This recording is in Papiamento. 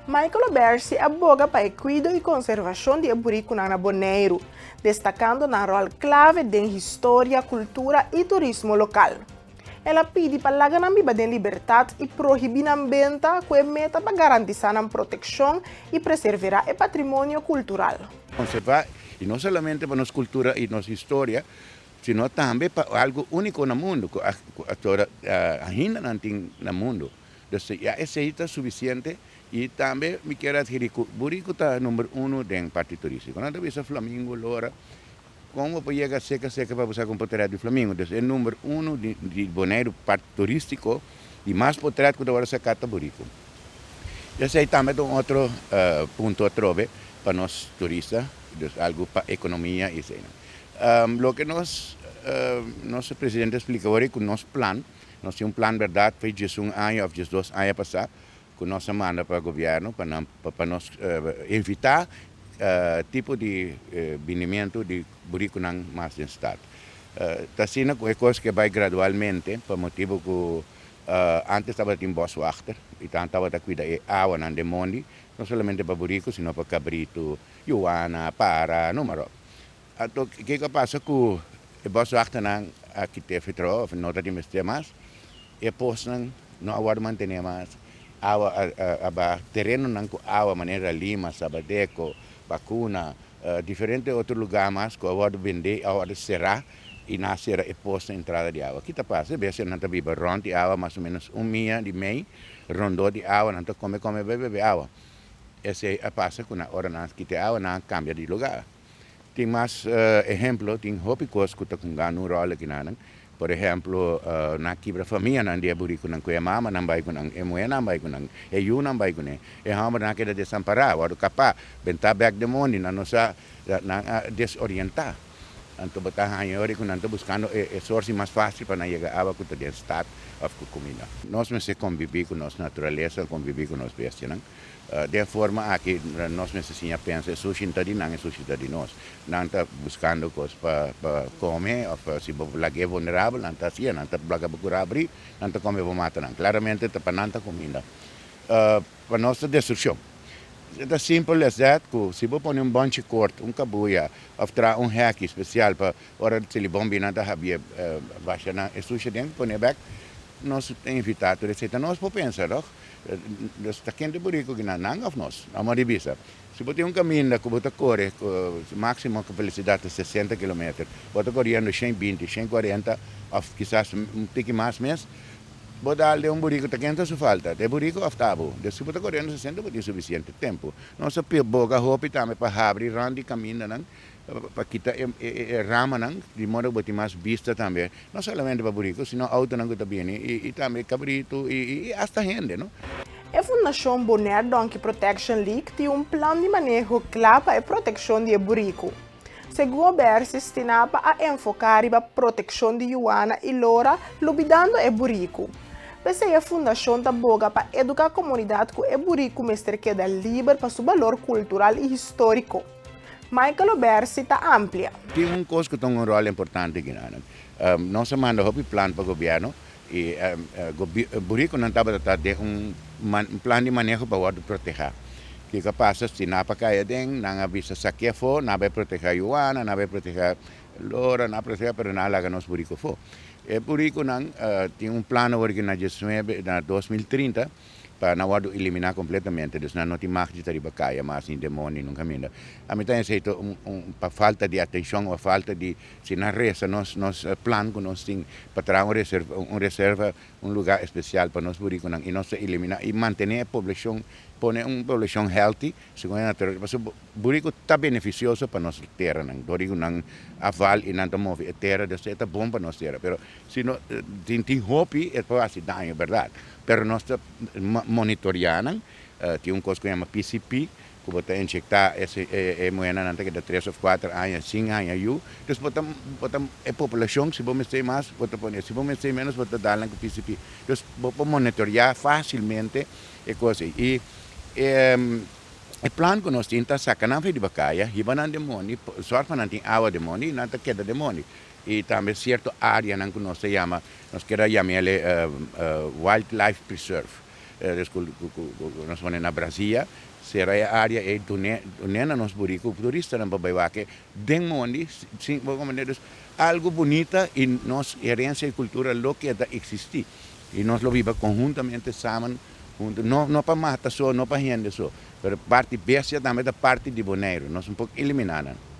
Michael Obersi a boga pa e kuido i konservashon di e burikunan na Boneiru, destakando nan ròl klave den historia, kultura i turismo lokal. El a pidi pa laga nan biba den libertat i prohibí nan benta ku e meta pa garantisá nan protekshon i preserverá e patrimonio kultural. Konservá, i no solamente pa nos kultura i nos historia, sino tambe pa algu úniko na mundu ku atora ainda nan tin na mundu. Dus ya esei ta sufisiente i tambe mi kier adgerí ku buriku ta number uno den parti turístiko. Nan ta bisa flamingo, lora. Kon bo por yega seka seka pa bo saka un potret di flamingo? Dus e number uno di Boneiru parti turístiko di mas potret ku ta wòrdu saka ta buriku. Esei tambe ta un otro punto atrobe pa nos turista, dus algu pa ekonomia i eseinan. Loke nos nos presidente a splika awor ku nos plan, nos tin un plan bèrdat pa e 11 aña òf 12 aña pasá ku nos a manda pa gobièrnu pa nan pa nos evitá tipo di binimentu di burikunan mas den stat. Ta asina ku e kos ke bai gradualmente pa motibu ku antes tabatin bòswachter i nan tabata kuida e awanan den mondi, no solamente pa buriku sino pa kabritu, yuana, para, numa ròp. Anto kiko a pasa ku e bòswachternan a kit'é fitrò òf no ta tin mester mas? E posnan no a wòrdu mantené mas, awa a baha, terenonan ku awa manera Lima, Sabadeco, Bakuna, diferente otro lugá mas ku a wòrdu bendé i a wòrdu será i nan a sera e pos na entrada di awa. Ki ta pasa? E bestianan ta biba rònt di awa mas o ménos un mia di mei rondó di awa, nan ta kome kome bebe bebe awa. Esei a pasa ku na ora nan a kita e awa nan a kambia di lugá. Tin mas ehemplo, tin hopi kos ku ta kungando un ròl akinanan. Por ehemplo, nan a kibra famianan di e burikunan ku e mamanan bai ku nan, e muhénan bai ku nan, e yunan bai kuné. E hòmbernan a keda desampará, wòrdu kapá, bentá bèk den mondi, nan no sa, nan a desorientá. Anto bo ta haña ora ku nan ta buskando e sorsi mas fásil pa nan yega awa ku ta den stat òf ku kuminda. Nos mester kombibí ku nos naturalesa, kombibí ku nos bestianan. Den forma aki nos mester siña pensa e sushi no ta di nan, e sushi ta di nos. Nan ta buskando kos pa kome òf si bo lag'é vulnerabel nan ta hasié, nan ta laga bo kura abrí, nan ta kome bo mata nan. Klaramente ta pa nan ta kuminda. Pa nos ta destrukshon. E ta simpel as that ku si bo pone un bònchi kort, un kabuya òf traha un hèki spesial pa ora di silibon bin nan ta habié basha nan e sushi aden pone bèk, nos ta invitá tur esei. Ta nos por pensa dòg. Dus ta kende buriku ki nan, nan of nos? Amo di bisa, si bo tin un kaminda ku bo ta kore ku máksimo velosidat ta 60 kilometer, bo ta koriendo 120, 140 of kisas un tiki mas mes, bo dal den un buriku, ta ken ta su falta? Ta e buriku of ta abo? Dus si bo ta koriendo 60 bo tin sufisiente tempu. Nos a boga hopi tambe pa habri rònt di kamindanan pa kita e ramanan di modo ku bo tin mas bista tambe, no solamente pa buriku sino outonan ku ta bini i tambe kabritu i asta hende no. E fundashon Bonaire Donkey Protection League tin un plan di maneho kla pa e protekshon di e buriku. Segun Obersi, Stinapa a enfoká riba protekshon di yuana i lora lubidando e buriku. P'esei e fundashon ta boga pa eduká komunidat ku e buriku mester keda liber pa su balor kultural i históriko. Michael Obersi ta amplia. Tin un kos ku ta un ròl importante aki nan. Nos a manda hopi plan pa gobièrnu i burikunan tabata ta den un plan di maneho pa wòrdu protehá. Kiko a pasa? Si nan a kai aden, nan a bisa saké afó, nan a bai protehá yuana, nan a bai protehá lora, nan a protehá, pero nan a laga nos buriku afó. E burikunan tin un plan awor aki na diesnuebe, na 2030, pa nan wòrdu eliminá kompletamente, dus nan no tin mag di ta riba kaya mas, ni den mondi, ni nun kaminda. Ami ta hesei ta un un pa falta di atenshon òf falta di si nan resa nos nos plan ku nos tin pa traha un reserva un reserva un lugá espesial pa nos burikunan i nos ta eliminá i mantené e poblashon pone un poblashon healthy segun e naturalesa pasobra buriku ta benefisioso pa nos teranan dor di ku nan afval i nan ta move e tera dus e ta bon pa nos tera pero si no tin tin hopi e por hasi daño bèrdat. Pero nos ta monitoreá nan. Tin un kos ku yama PCP, ku bo ta inyectá ese e muhénan nan ta keda 3 òf 4 aña sin haña yu. Dus bo ta e populashon, si bo mester mas, bo ta pone, si bo mester ménos, bo ta dal nan ku PCP. Dus bo por monitoreá fásilmente e kos ei. I e plan ku nos tin ta saka nan for di bakaya, hiba nan den mondi, sòrg pa nan tin awa den mondi i nan ta keda den mondi. I tambe sierto áreanan ku nos ta yama, nos keda yam'el wildlife preserve. Ku nos pone na Brasilia, sera e área ei, dun'é na nos buriku, turistanan pa bai wak den mondi, sin bo comprende. Dus algu bunita i nos herensia i kultura lo keda eksistí i nos lo biba konhuntamente samen huntu, no no pa mata so, no pa hende so, pero parti bestia tambe ta parti di Boneiru, nos no por eliminá nan.